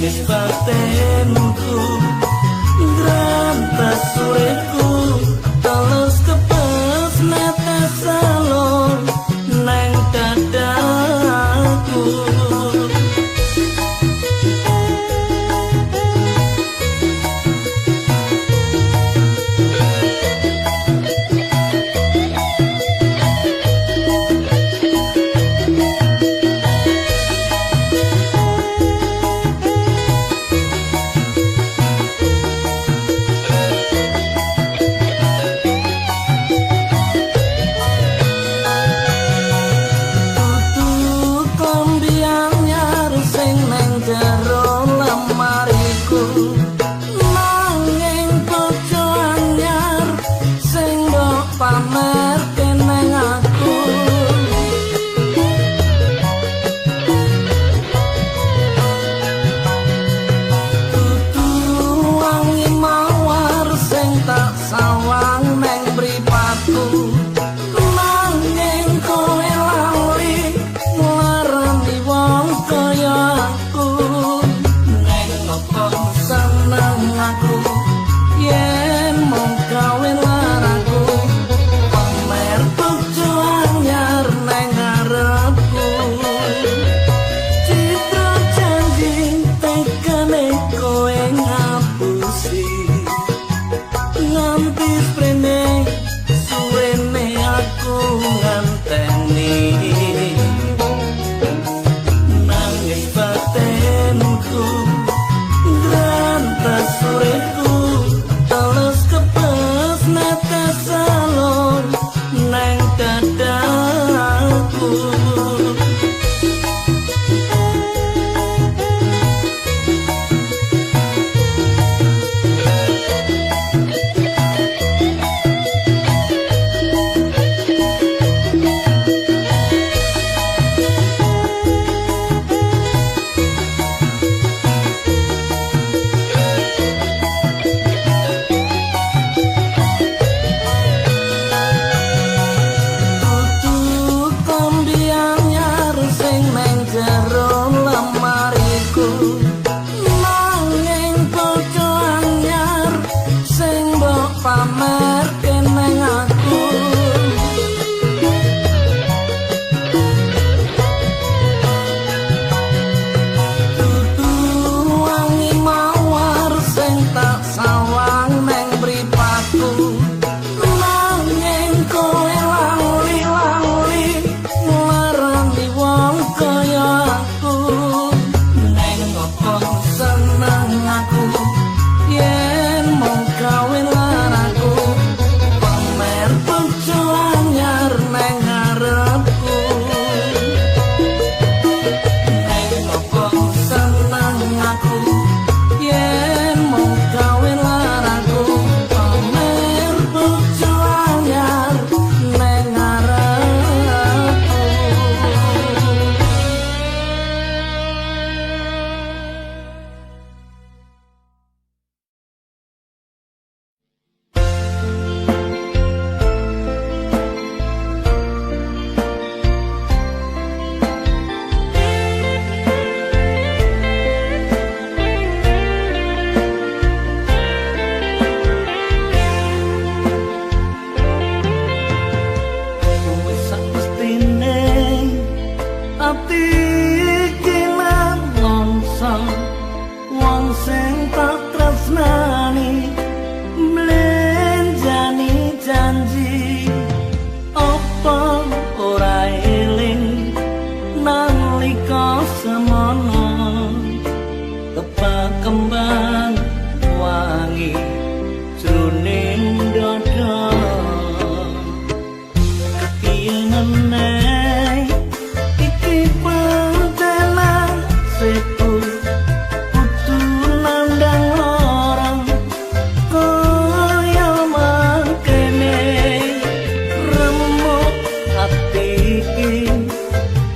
Nangis batinku, grantes uripku, telus kepes netes salur neng dadaku.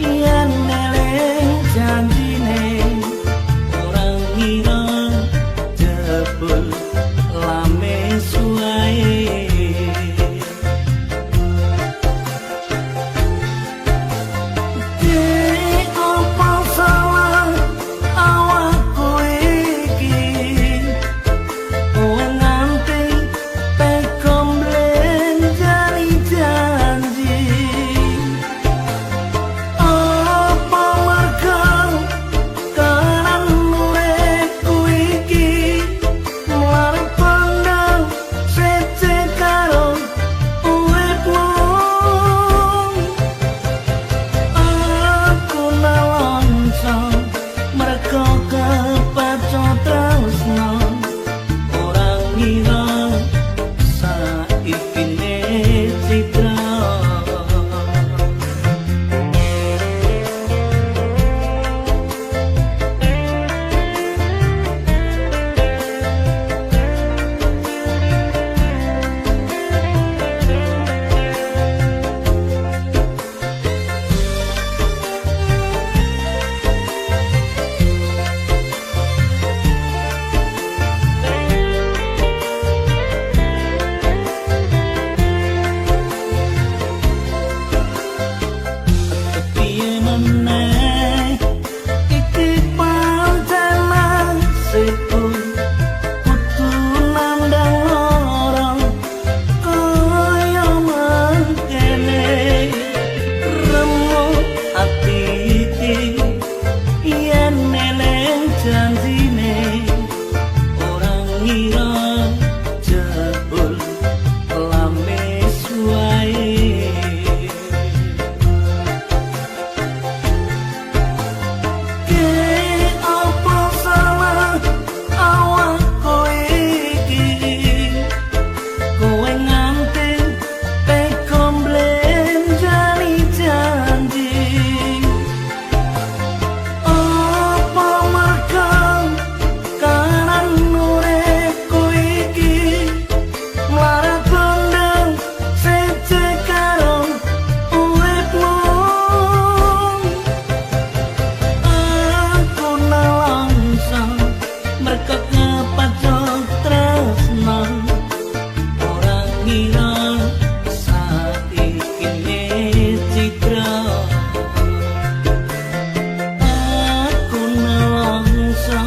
Yen eling janjine ora ngira. merko kepacut tresno ora ngira saiki citra. Aku nelongso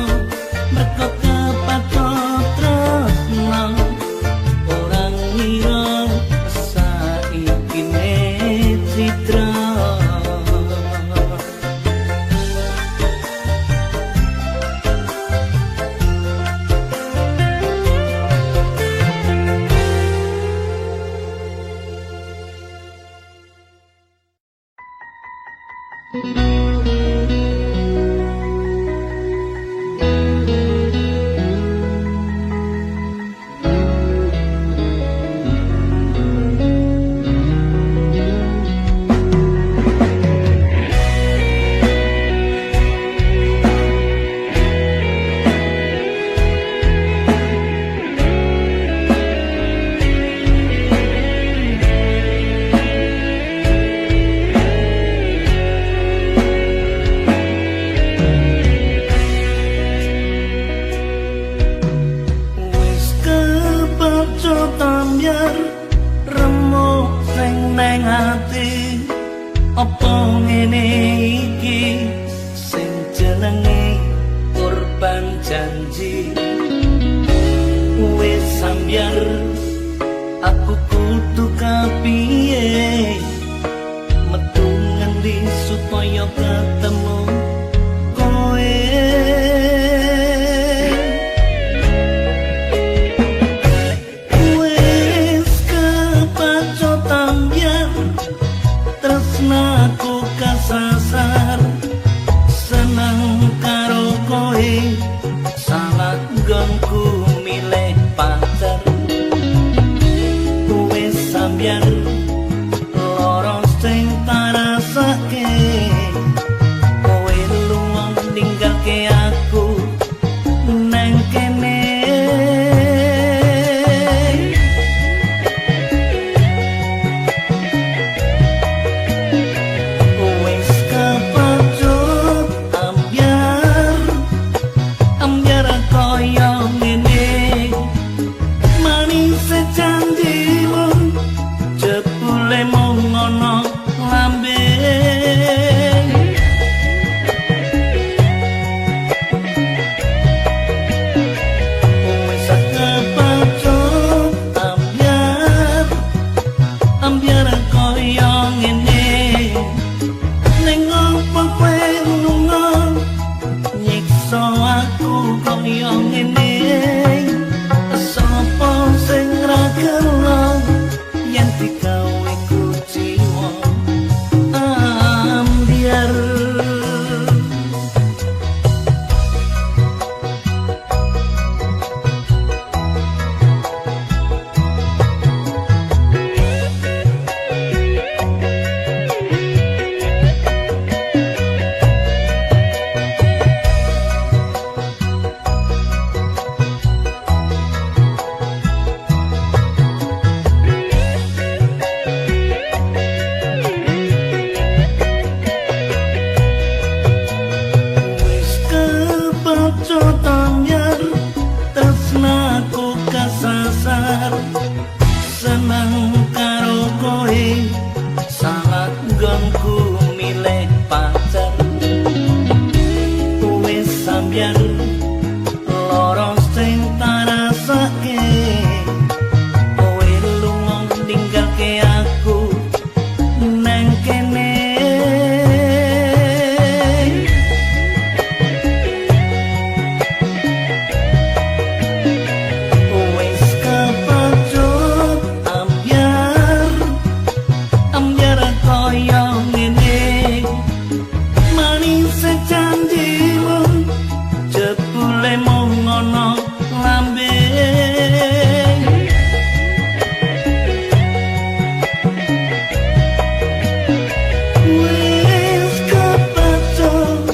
merko kepacut tresno ora ngira saiki citra. Apa ngene iki sing jenenge korban janji? Wis sambyar aku kudu kapiye, metu ngendi supaya ketemu kowe. Wis kepacut ambyar tresnaku kasasar, seneng karo kowe salah nggonku milih pacar. Wis sambyar lara sing tarasake, kowe lunga ninggalke aku nang kene. Wis kepacut ambyar, ambyar kaya ngene, manis janjimu jebule mung ana lambe. Wis kepacut ambyar, ambyar kaya ngene, ning opo kowe lunga nyiksa aku kaya ngene? Sapa sing ra gelo yen digawe kuciwa ambyar? Wis kepacut ambyar tresnaku kasasar, seneng karo kowe salah nggonku milih pacar. Wis sambyar lara sing tarasake, kowe lunga ninggalke aku nang kene. Wis kepacut ambyar, ambyar kaya ngene, manis janjimu jebule mung ana lambe. Wis kepacut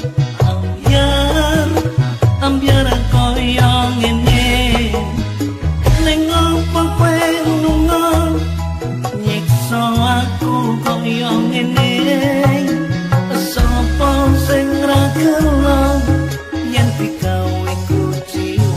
ambyar, ambyar kaya ngene, ning opo kowe lunga nyiksa aku kaya ngene? Sapa sing ra gelo yen digawe kuciwa?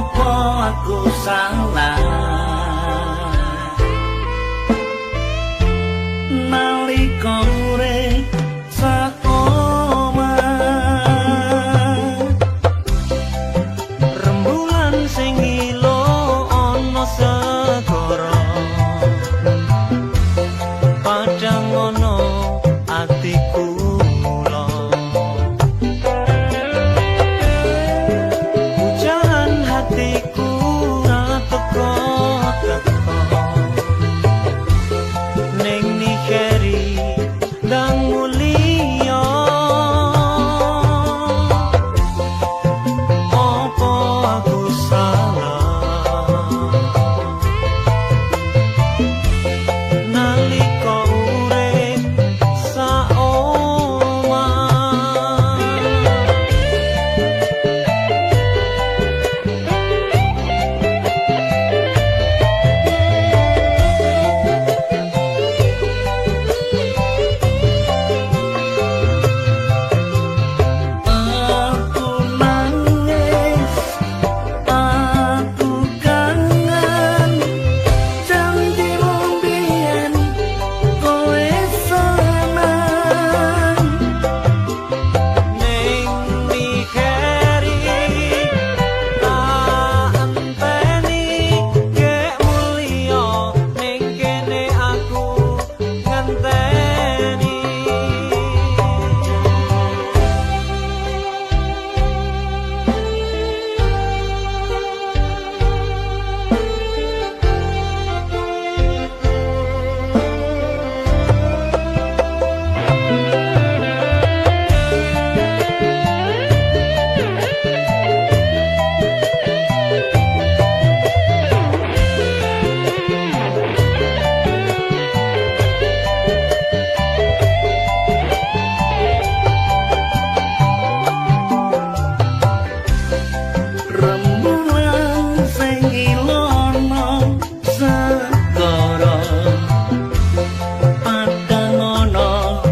Apa aku salah nalika urip sak omah? Rembulan sing ngilo ana segara, padhang ana atiku mula. Hujan hatiku ra teko teko, ning nikeri ndang mulia. Apa aku salah nalika urip sak omah? Aku nangis, aku kangen janjimu biyen kowe seneng. Ning nikeri tak enteni gek mulya, ning kene aku ngenteni. Rembulan sing ilono segara, padhang ana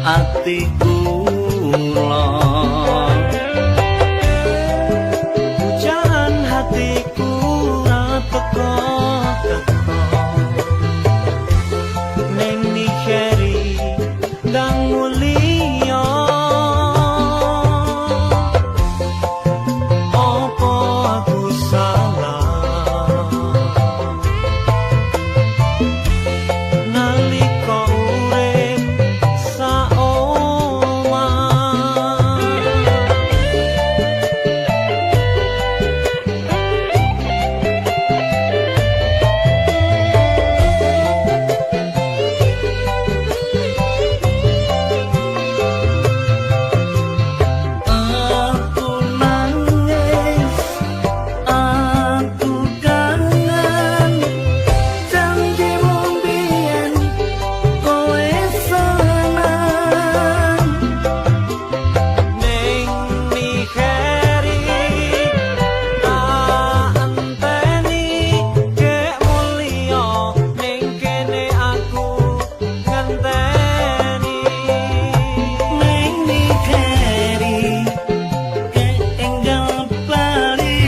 atiku kula. Hujan hatiku ra teko teko, ning nikeri ndang mulya. Apa aku salah nalika urip sak omah? Aku nangis, aku kangen janjimu biyen kowe seneng. Ning nikeri tak enteni gek mulya, ning kene aku ngenteni. Ning nikeri keenggal bali.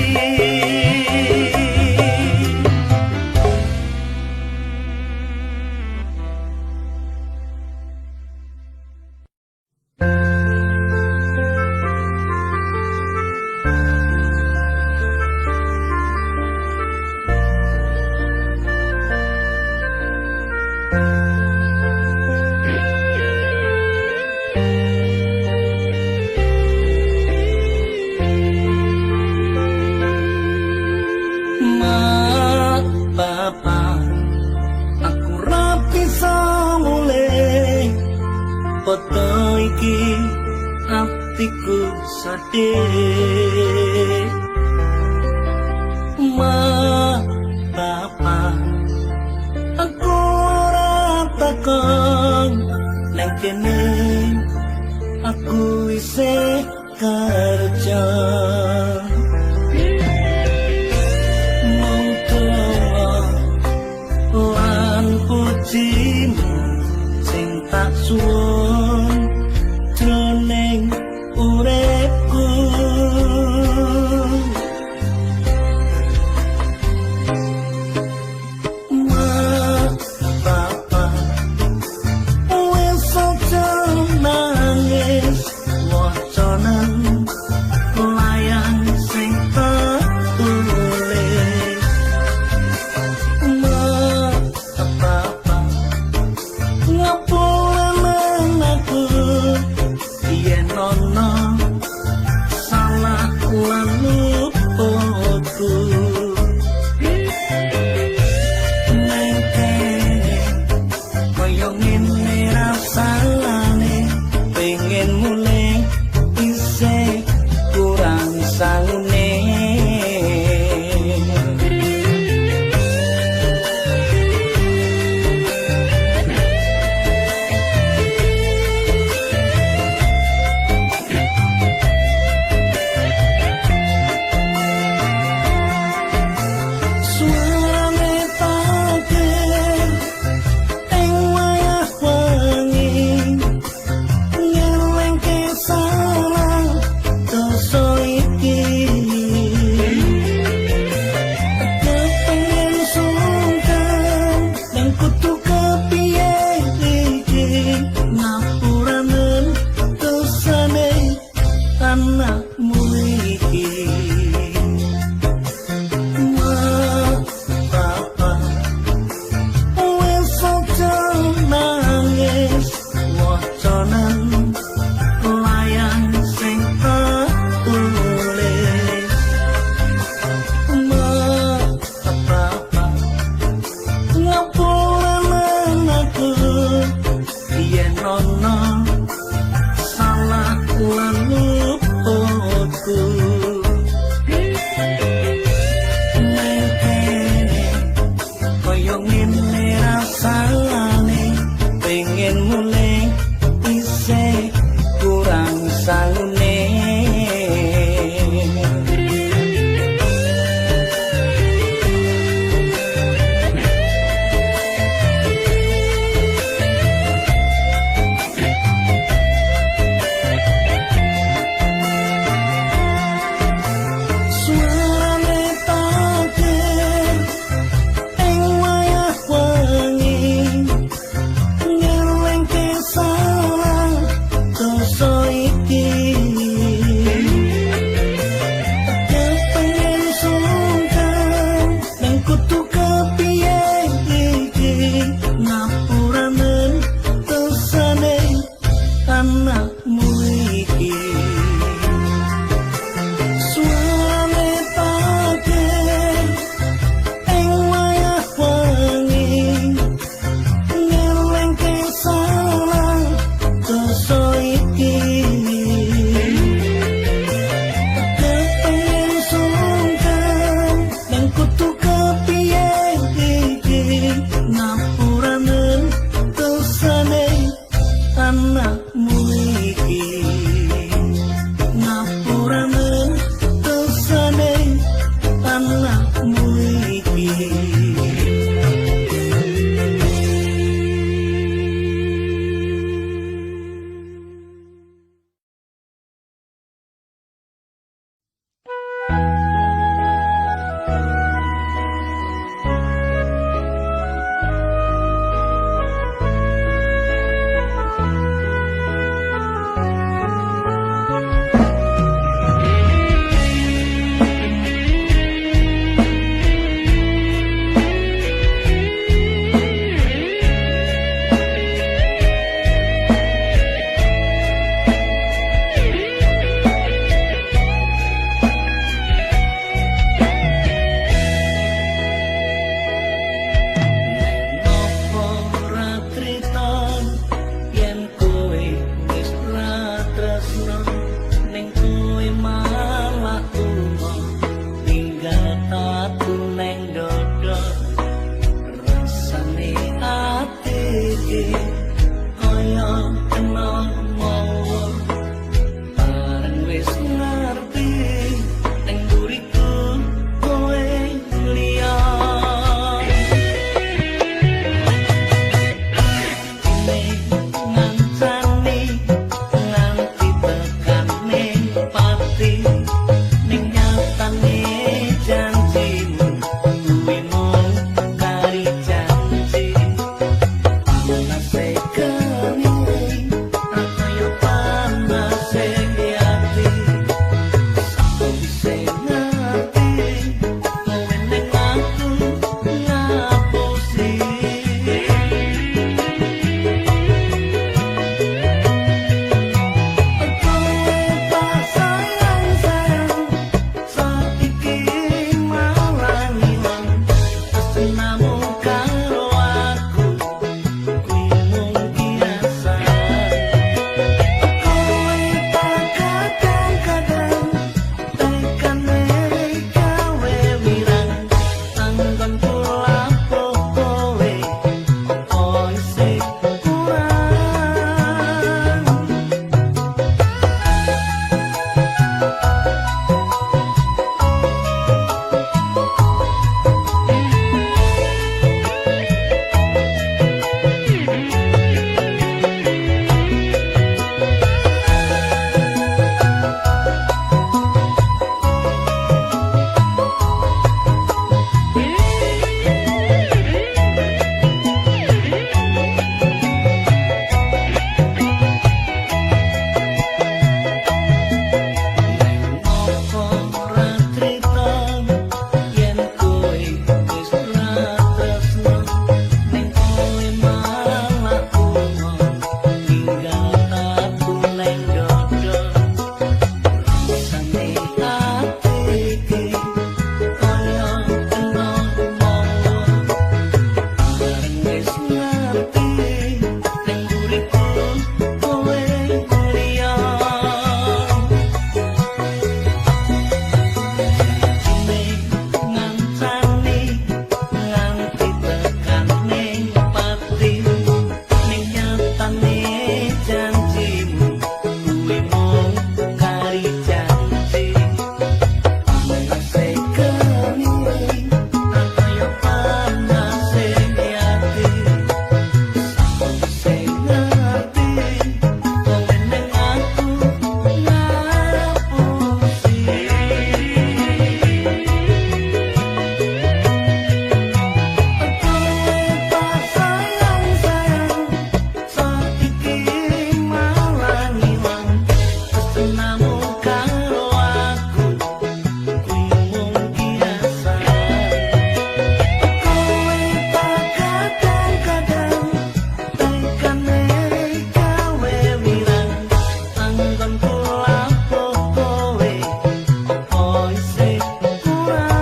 Mak, bapak, aku ra bisa mulih. Foto iki atiku sedih. Mak, bapak, aku ora takon nang kene aku isih kerja. Mung donga lan pujimu sing tak suwun jroning uripku. tatu neng dodo. Rasane ati iki kaya kena mawa, bareng wis ngerti neng mburiku kowe liya. Ngancani nganti tekane pati, ning nyatane janjimu kuwi mung kari janji. Panase geni ra kaya panase ati, sawise ngerti kowe ning aku ngapusi. Kowe tak sayang sayang, saiki malah ngilang. Tresnamu karo aku kuwi mung kiasan. Kowe tak kadang-kadang tekane gawe wirang, anggonku lapo kowe opo isih kurang. Neng opo ora trita yen kowe wis ora tresno, ning kowe malah lunga ninggal tatu neng dodo. Rasane ati iki kaya kena mawa, bareng wis ngerti ning mburiku kowe liya. Janjine ngancani nganti tekane pati, ning nyatane janjimu kuwi mung kari janji. Panase geni ra kaya panase ati, sawise ngerti kowe ning aku ngapusi. Kowe tak sayang sayang, saiki malah ngilang. Tresnamu karo aku kuwi mung kiasan. Kowe tak kadang-kadang tekane gawe wirang, anggonku lapo kowe opo isih kurang.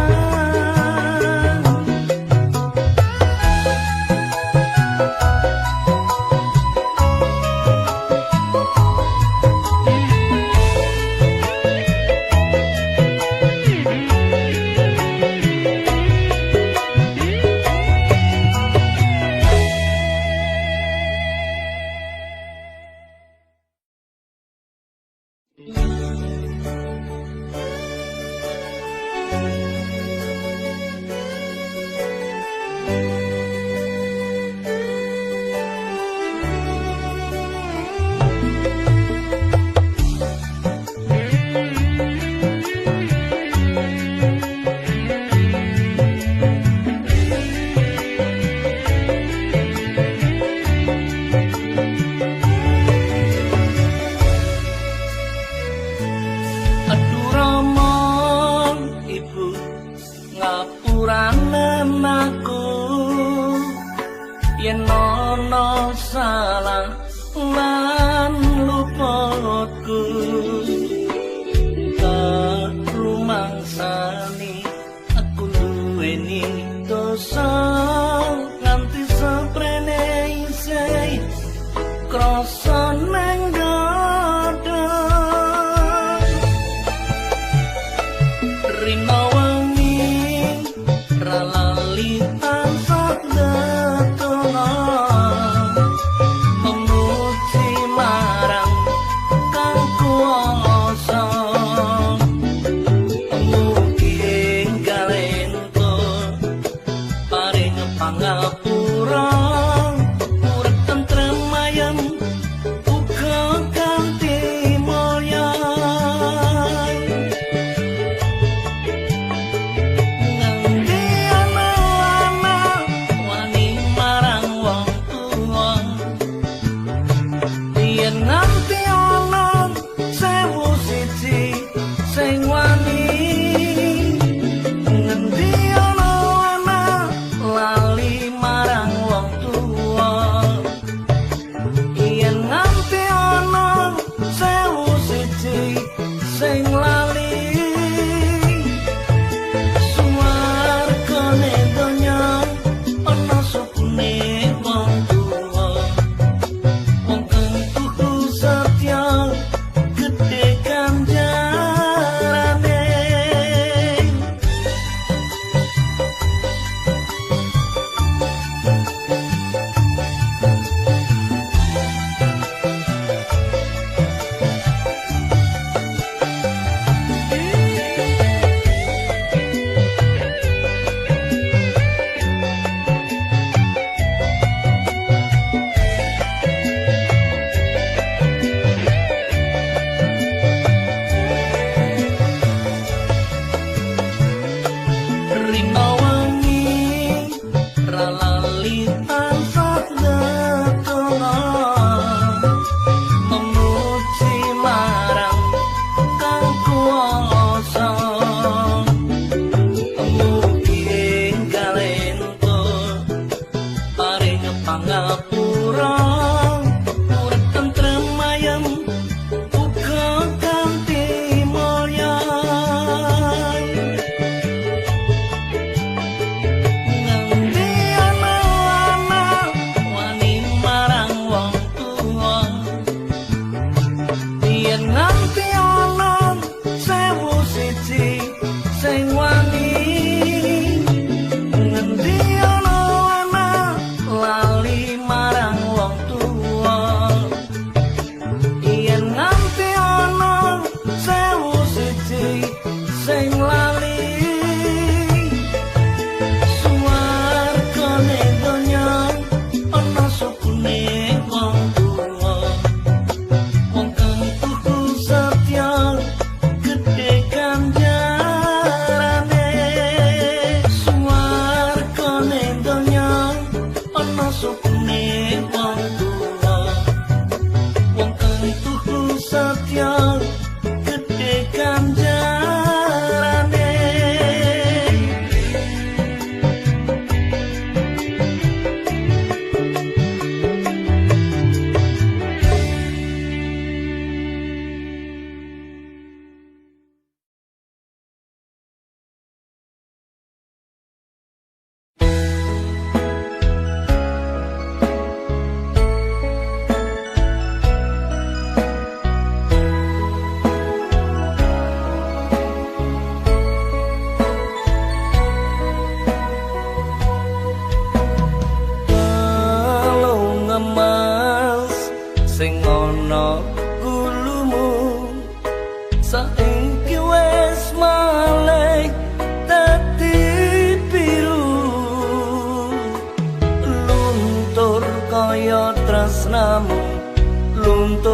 Aduh Rama ibu ngapurane aku yen ana salah lan luputku, tak rumangsani aku duweni dosa nganti seprene isih krasa nang dada. Rina wengi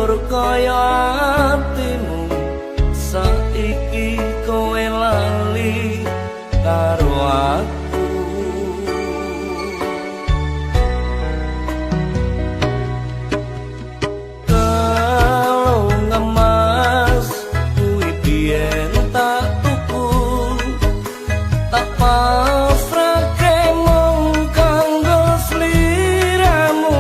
Hancur kaya atimu, saiki kowe lali karo aku. Kalung emas kuwi biyen tak tuku, tak pasrahke mung kanggo sliramu.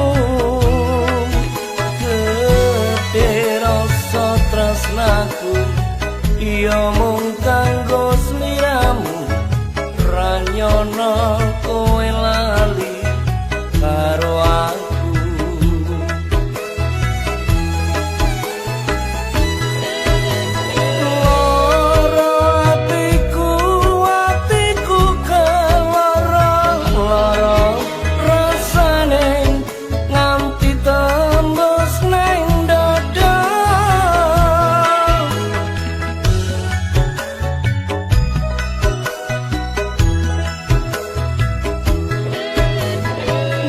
Gedhe rasa tresnaku iya mung kanggo sliramu, ra nyono kowe lali karo aku. Loro atiku, atiku keloro loro rasane nganti tembus neng dada.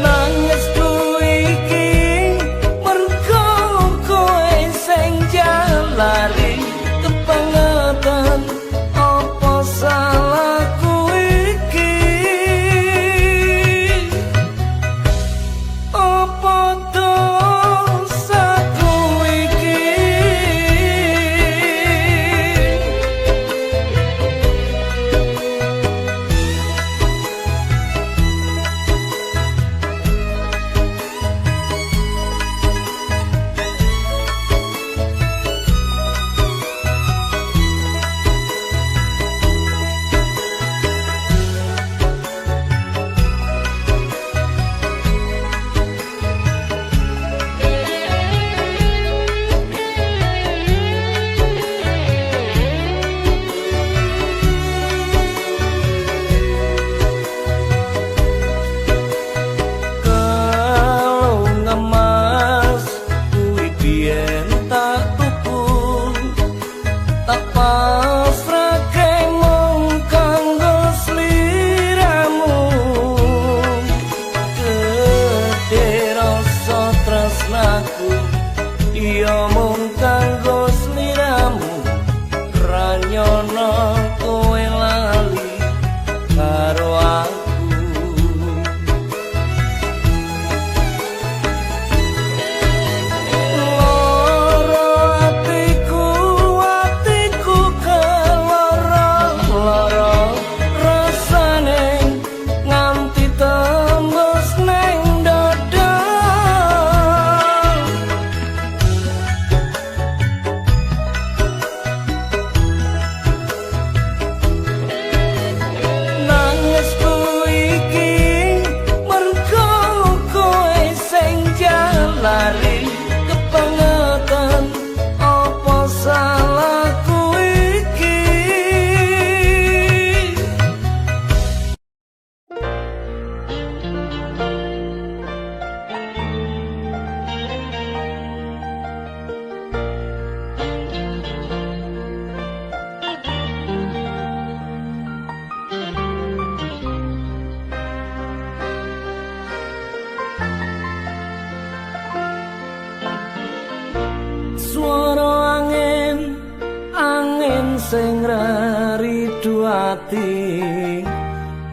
Nangisku iki mergo kowe sing jalari kebangetan, apa salahku iki? Apa dosaku iki? Kalung emas kuwi biyen tak tuku, tak pasrahke mung kanggo sliramu. Gedhe rasa tresnaku iya mung kanggo sliramu, ra nyono kowe lali karo aku. Loro atiku, atiku keloro loro rasane nganti tembus neng dada. Nangisku iki mergo kowe sing jalari kebangetan, apa salahku iki? Swara angin, angin sing reridu ati,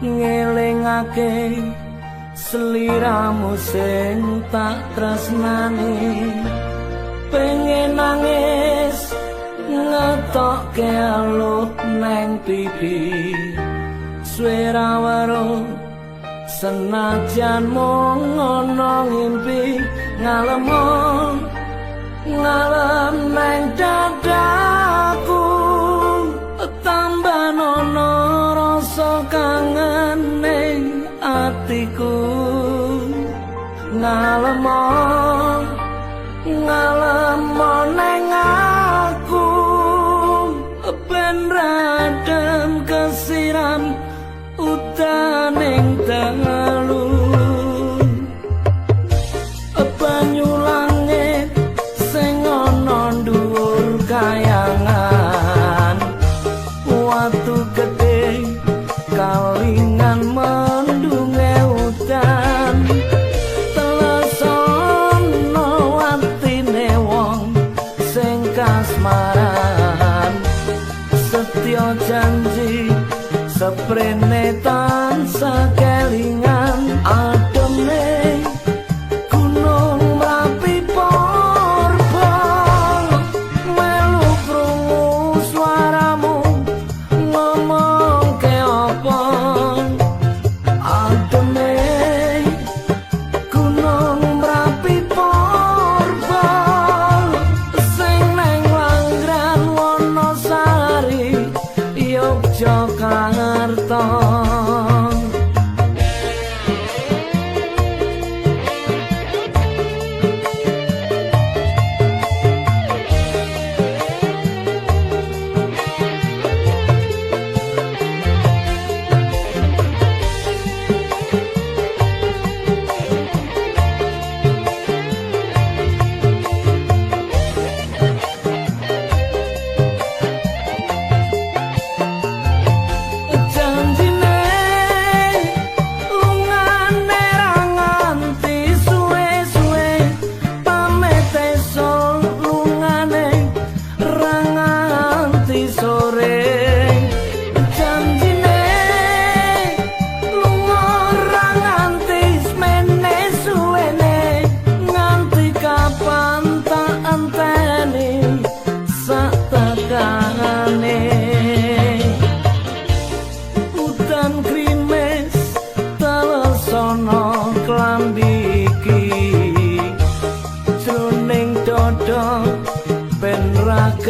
ngelingake sliramu sing tak tresnani. Pengen nangis ngetokke aluh neng pipi, suwe ra weruh senajan mung ana ngimpi. Ngalemo ngalem neng dadaku, tambah nono rasa kangen ning atiku. Ngalemo ngalemo neng aku, ben radem kesiram udaning dalu. Banyu langit sing ana dhuwur kayangan, watu gedhe kalingan mendunge udan. Telesono atine wong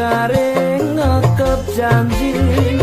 Jare ngekep janji.